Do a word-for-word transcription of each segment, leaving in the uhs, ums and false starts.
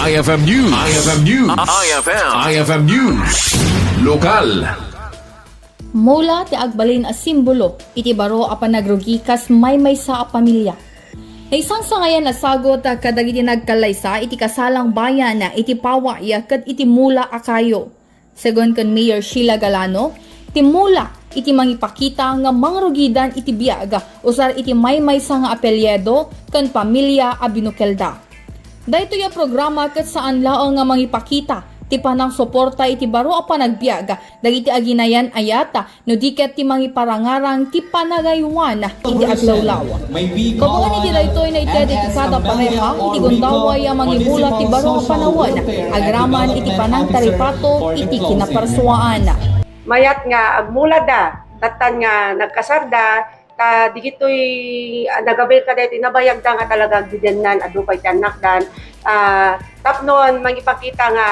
I F M News. I F M News. I F M. I F M News. Lokal. Mula ti agbalin a simbolo iti baro a panagrugi kas maymaysa a pamilya. Naisangsangayan a sagut kadagiti nagkallaysa iti kasalang bayan iti paway ket iti mula a kayo. Segun ken Mayor Sheila Galano, ti mula iti mangipakita nga mangrugidan iti biag usar iti maymaysa nga apelyedo ken pamilya a binukelda. Daytoy a programa ket saan laeng nga mangipakita ti panangsuporta iti baro a panagbiag dagiti aginayan-ayat no di ket ti mangiparangarang ti panagaywan iti aglawlaw. Kabaelan iti daytoy, naited iti kada pareha iti gundaway a mangimula ti baro a panawen agraman iti panangtaripato iti kinaparsuaan. Mayat nga agmulada, tattan nga nagkasarda, ta digitoy, ah, nagabil kadaytoy nabayagda nga talaga agdidiannan, adu pay ti annakdan. Ah, tapnon mangipakita nga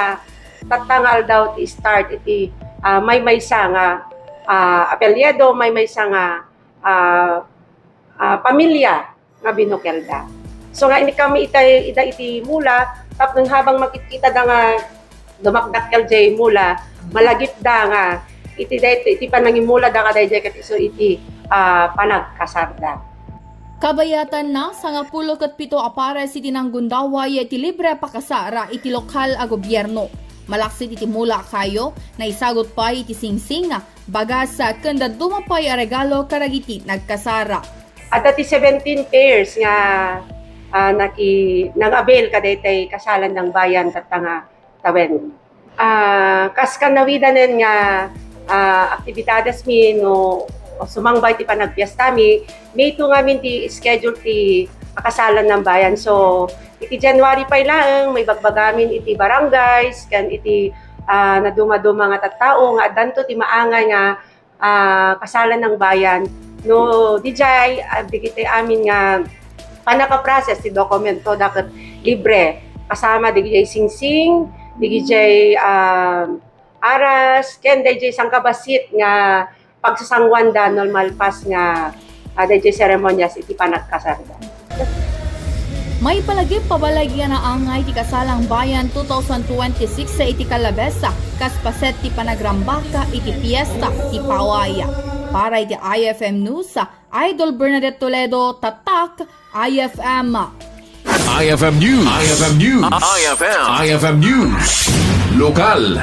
tatta nga aldaw ti start iti, ah, maymaysa nga, ah, apelyido, maymaysa nga, ah, ah, pamilya nga binukelda. So nga inikami itay ida iti mula, tapno habang makitkitada nga dumakdakkel jay mula, malagipda nga iti daytoy iti panangimulada kadaydiay ket isu iti, ah, panagkasarda. Kabayatanna, sangapulo ket pito a pares iti nanggundaway iti libre a pakasar iti lokal a gobierno. Malaksid iti mula a kayo, naisagut pay iti singsing, bagas, ken dadduma pay a regalo kadagiti nagkasar. Adda ti seventeen pairs nga, ah, naki-, nang-avail kadaytay kasalan ng bayan tatta nga tawen. Ah, kas kanawidanen nga, ah, aktibidades mi no sumangbay ti panagpiesta mi, May two ngamin ti schedule ti kasalan ng bayan. So, iti January pay laeng, may bagbagamin iti barangays, ken iti, ah, naduma-duma nga tattao nga addanto ti maangay nga ah, kasalan ng bayan. No, dijay, ah, digiti amin nga panaka-process ti dokumento, daket libre. Kasama digijay singsing, digijay, ah, aras, ken dayjay sangkabassit nga pagsasangwanda no malpas nga, ah, dayjay seremonyas iti panagkasarda. Maipalagip pabaleg nga naangay ti Kasalang Bayan two thousand twenty-six iti Kalabesa, kas paset ti panagrambaka iti piesta ti paway. Para iti I F M News, Idol Bernadette Toledo, Tatak, I F M. I F M News. I F M News. I F M. I F M News. Lokal.